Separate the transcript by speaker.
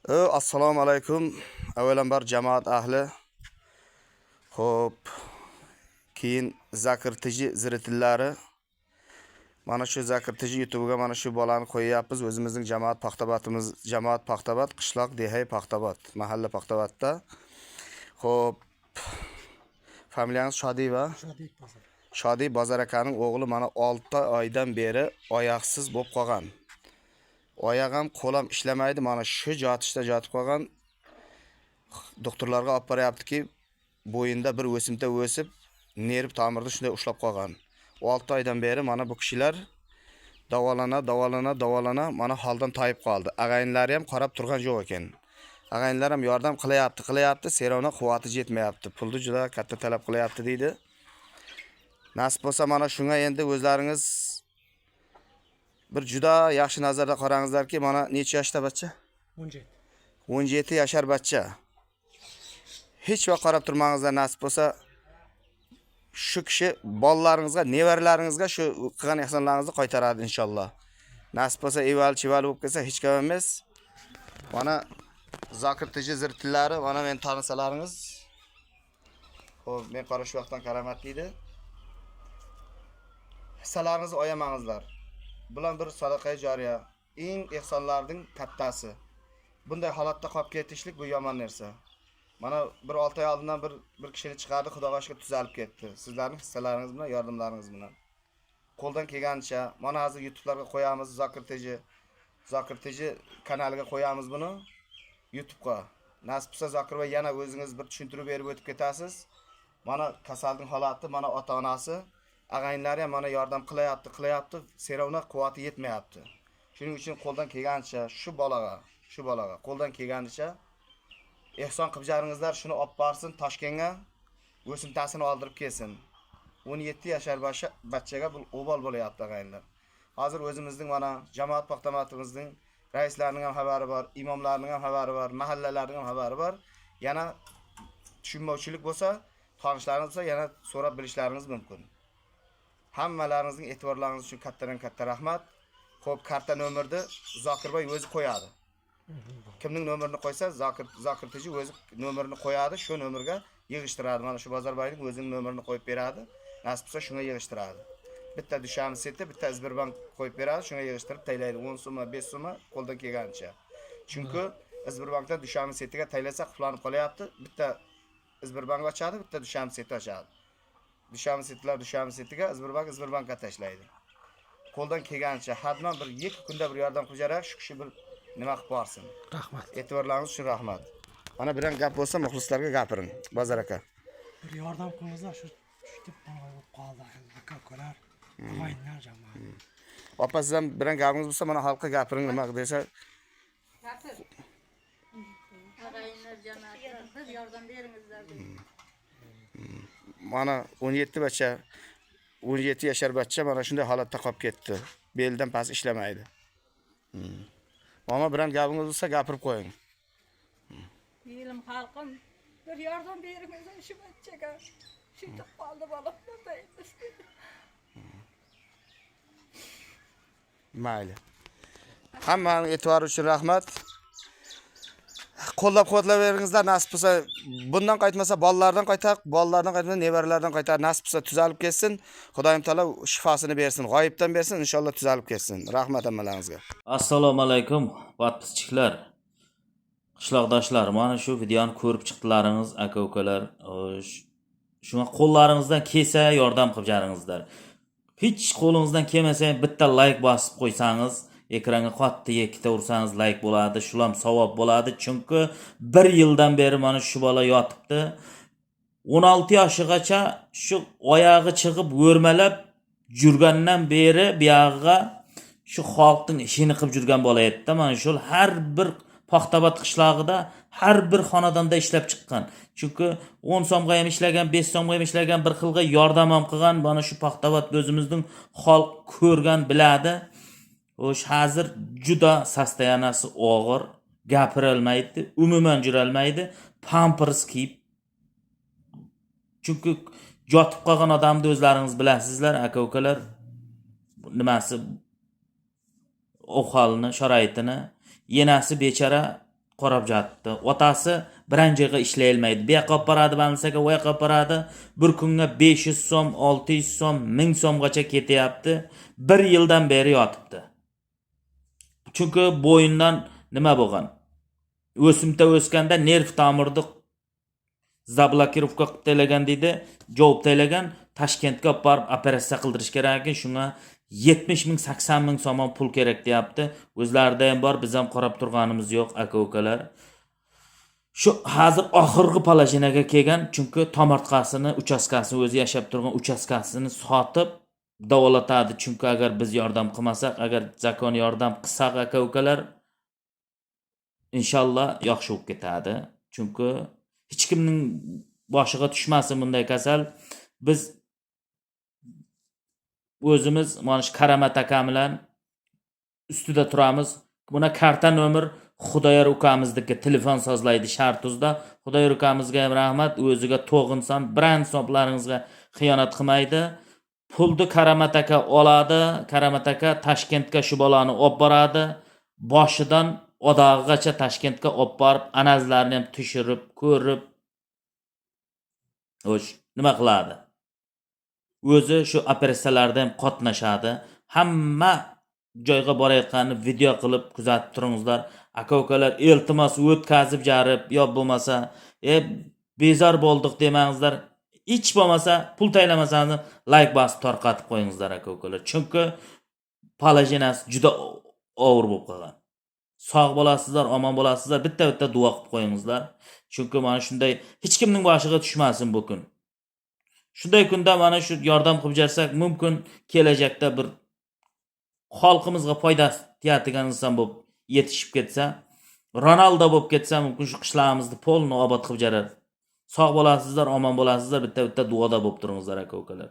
Speaker 1: Assalomu alaykum. Avvalambor jamoat ahli. Xo'p. Keyin Zakir TJ ziritillari. Mana shu Zakir TJ YouTube'ga mana shu bolani qo'yyapmiz. O'zimizning jamoat Paxtabatimiz, jamoat Paxtabat, qishloq Dehay Paxtabat, mahalla Paxtabatda. Xo'p. Familiyangiz Shodiyeva?
Speaker 2: Shodiyev Bozor.
Speaker 1: Shodiy Bozor akaning o'g'li mana 6 oydan beri oyoqsiz bo'lib qolgan. Oyoq ham, qo'l ham ishlamaydi. Mana shu jotishda jotib qolgan. Doktorlarga olib boryaptiki, bo'yinda bir o'simta o'sib, nerv tomirni shunday ushlab qolgan. 6 oydan beri mana bu kishilar davolana, davolana, davolana mana holdan toyib qoldi. Ag'ayinlari ham qarab turgan yo'q ekan. Ag'ayinlar ham yordam qilyapti, qilyapti, serovna quvvati yetmayapti. Pulni juda katta talab qilyapti deydi. Nasib bo'lsa mana shunga endi o'zlaringiz bir juda yaxshi nazarda qarangizlarki, mana necha yoshda bachcha?
Speaker 2: 17.
Speaker 1: 17 yashar bachcha. Hech vaqt qarab turmangizlar, nasib bo'lsa shu kishi bolalaringizga, nevaralaringizga shu qilgan ehsonlaringizni qaytaradi inshaalloh. Nasib bo'lsa eval chival bo'lib ketsa hech gap emas. Mana Zokir TJ zirtillari, mana meni tanisalaringiz. Xo'p, men qara shu vaqtdan karomat deydi. Hissalaringizni oyamangizlar. Bular bir sadaqa joriya. Eng ehsonlarning kattasi. Bunday holatda qolib ketishlik bu yomon narsa. Mana bir 6 oy oldindan bir kishini chiqardi, Xudoga shukr tuzalib ketdi. Sizlarning hissalaringiz bilan, yordamlaringiz bilan. Qo'ldan kelganicha mana hozir YouTube'larga qo'yamiz Zokir TJ. Zokir TJ kanaliga qo'yamiz buni YouTube'ga. Nasib bo'lsa Zokirboy yana o'zingiz bir tushuntirib berib o'tib ketasiz. Mana kasalning holati, mana ota-onasi, ag'ayinlari ham mana yordam qilyapti, qilyapti, serovna quvvati yetmayapti. Shuning uchun qo'ldan kelganicha shu bolaga qo'ldan kelganicha ehson qilib jaringizlar, shuni olib borsin Toshkentga, o'simtasini oldirib kelsin. 17 yashar bachchaga bu o'bol bo'lyapti ag'ayinlar. Hozir o'zimizning mana jamoat paxtamatimizning raislarining ham xabari bor, imomlarning ham xabari bor, mahallalarning ham xabari bor. Yana tushunmovchilik bo'lsa, tanishlaringiz bo'lsa, yana so'rab bilishlaringiz mumkin. Hammalaringizning e'tiborlaringiz uchun kattadan katta rahmat. Xo'p, karta nomerni Zokirboy o'zi qo'yadi. Kimning nomerini qo'ysa, Zokir TJ o'zi nomerini qo'yadi, shu nomerga yig'ishtiradi. Mana shu Bozorboyning o'zining nomerini qo'yib beradi. Nasib bo'lsa shunga yig'ishtiradi. Bitta Dushanbe seti, bitta Sberbank qo'yib beradi, shunga yig'ishtirib taylaydi. 10 so'mma, 5 so'mma qo'ldan kelganicha. Chunki Sberbankdan Dushanbe setiga taylasa qulflanib qolyapti. Bitta Sberbank ochadi, bitta Dushanbe seti ochadi. Dushanbe setilar Dushanbe setiga, Sberbank Sberbankka tashlaydi. Qo'ldan kelganicha hadman bir 2 kunda bir yordam qilib jaraq, shu kishi bir nima qilib borsin.
Speaker 2: Rahmat.
Speaker 1: E'tiborlaringiz uchun rahmat. Mana biron gap bo'lsa muxlislarga gapiring, Bozor aka.
Speaker 2: Bir yordam qilingizlar, shu tushib bo'lib qoldi. Aka ukalar, og'aynilar, jamoat.
Speaker 1: Opa, siz ham biron gapingiz bo'lsa mana xalqqa gapiring, nima desa.
Speaker 3: Gapir. Ag'ayinlar, jamoat, bir yordam beringizlar deydi.
Speaker 1: Mana 17 bacha 17 yashar bachcha mana shunday holatda qolib ketdi. Beldan past ishlamaydi. Momo, biron gapingiz bo'lsa gapirib qo'ying.
Speaker 3: Elim xalqim bir yordam beringizlar shu bachchaga. Shuytib qoldi bolam bunday.
Speaker 1: Mayli. Hammaning e'tibori uchun rahmat. Qo'llab-quvvatlaveringizlar, nasib bo'lsa bundan qaytmasa bolalardan qaytar, bolalardan qaytmasa nevaralardan qaytar. Nasib bo'lsa tuzalib ketsin. Xudoyim taolo shifosini bersin, g'oyibdan bersin, inshaalloh tuzalib ketsin. Rahmat hammalaringizga.
Speaker 4: Assalomu alaykum, подписчик lar, qishloqdoshlar. Mana shu videoni ko'rib chiqdilaringiz, aka ukalar. Shunga qo'llaringizdan kelsa yordam qilib jaringizlar. Hech qo'lingizdan kelmasa ham bitta layk bosib qo'ysangiz, ekranga qattiq ikkita ursangiz layk bo'ladi, shulam savob bo'ladi. Chunki bir yildan beri mana shu bola yotibdi. 16 yoshigacha shu oyog'i chiqib o'rmalab yurgandan beri buyog'iga shu xalqning ishini qilib yurgan bola edi. Mana shu har bir Paxtabat qishlog'ida har bir xonadonda ishlab chiqqan. Chunki 10 so'mga ham ishlagan, 5 so'mga ham ishlagan, bir xilga yordam ham qilgan. Mana shu Paxtabat o'zimizning xalq ko'rgan, biladi. Xo'sh, hozir juda состояния si og'ir, gapirolmaydi, umuman yurolmaydi, pampers kiyib. Chunki yotib qolgan odamni o'zlaringiz bilasizlar, aka ukalar, nimasi ahvolini, sharoitini. Enasi bechora Qarab yotibdi. Otasi biron joyga ishlay olmaydi. Bu yoqqa olib boradi, больница ga, u yoqqa olib boradi. Bir kunga 500 so'm, 600 so'm, 1000 so'mgacha ketyapti. Bir yildan beri yotibdi. Chunki bo'yindan nima bo'lgan? O'simta o'sganda nerv tomirni заблокировка qilib tashlagan deydi, javob tashlagan. Toshkentga olib borib operatsiya qildirish kerak ekan. Shunga 70 ming, 80 ming somon pul kerak deyapti. O'zlarida ham bor, biz ham qarab turganimiz yo'q, aka ukalar. Shu hozir oxirgi положение ga kelgan, chunki tomorqasini, uchastkasini, o'zi yashab turgan uchastkasini sotib davolatadi. Chunki agar biz yordam qilmasak, agar закон yordam qilsak, aka ukalar, inshaalloh yaxshi bo'lib ketadi. Chunki hech kimning boshiga tushmasin bunday kasal. Biz o'zimiz mana shu Karomat aka bilan ustida turamiz. Buna karta nomer Xudoyor ukamizniki, telefon sozlaydi Shartuzda. Xudoyor ukamizga ham rahmat, o'ziga to'q inson, biron hisoblaringizga xiyonat qilmaydi. Pulni Karomat aka oladi. Karomat aka Toshkentga shu bolani olib boradi. Boshidan odog'igacha Toshkentga olib borib, analizlarini ham tushirib, ko'rib, xo'sh, nima qiladi? O'zi shu operatsiyalarda ham qatnashadi. Hamma joyga borayotganini video qilib kuzatib turingizlar. Aka ukalar, iltimos, o'tkazib jarib, yo bo'lmasa, bezor bo'ldik demangizlar. Hech bo'lmasa pul taylamasangiz layk bosib tarqatib qo'yingizlar, aka ukalar. Chunki положение si juda og'ir bo'lib qolgan. Sog' bo'lasizlar, omon bo'lasizlar, bitta-bitta duo qilib qo'yingizlar. Chunki mana shunday hech kimning boshiga tushmasin bu kun. Shunday kunda mana shu yordam qilib bersak, mumkin kelajakda bir xalqimizga foydasi tegadigan inson bo'lib yetishib ketsa, Ronaldo bo'lib ketsa, mumkin shu qishlog'imizni полный obod qilib jarar. Sog' bo'lasizlar, omon bo'lasizlar, bitta-bitta duoda bo'lib turingizlar, aka ukalar.